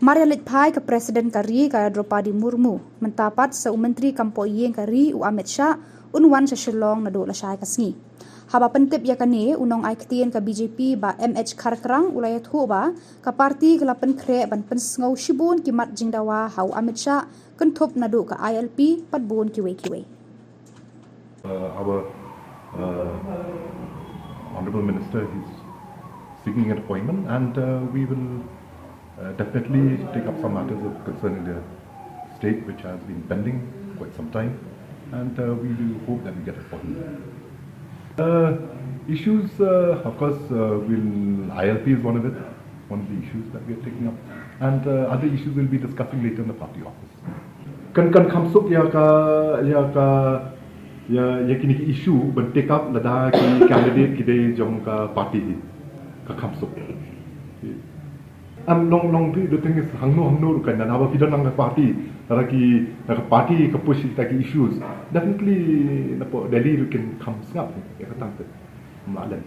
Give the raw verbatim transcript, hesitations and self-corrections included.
Mar ïa leit phai ka President ka ri ka Droupadi Murmu, mynta pat sa u Myntri kam poh ïing ka ri u Amit Shah un wan sha Shillong naduh lashai ka sngi. Haba pyntip ïa kane, u nongai ktien ka B J P Bah M H Kharkrang u la ïathuh ba ka party ka la pynkhreh ban pynsngew shibun ki mat jingdawa ha u Amit Shah, kynthup naduh ka I L P bad bun kiwei kiwei. Uh, our uh, Honorable Minister is seeking an appointment, and uh, we will uh, definitely take up some matters of concern in the state which has been pending quite some time, and uh, we do hope that we get appointment. Uh, issues, uh, of course, uh, will I L P is one of it, one of the issues that we are taking up, and uh, other issues we'll be discussing later in the party office. Kan kan kham suk ïa ka ïa ka ïa ïa kine ki issue ban take up lada ki candidate ki dei jong ka party hi, ka kham suk. Am long long the, the thing is hangno hangno ruh kan, haba phi don lang ka party, lada ki, lada ka party ka push kita ki issues, definitely na pdeng Delhi ruh kin kham sngap ïa ka tang te. Mlalen.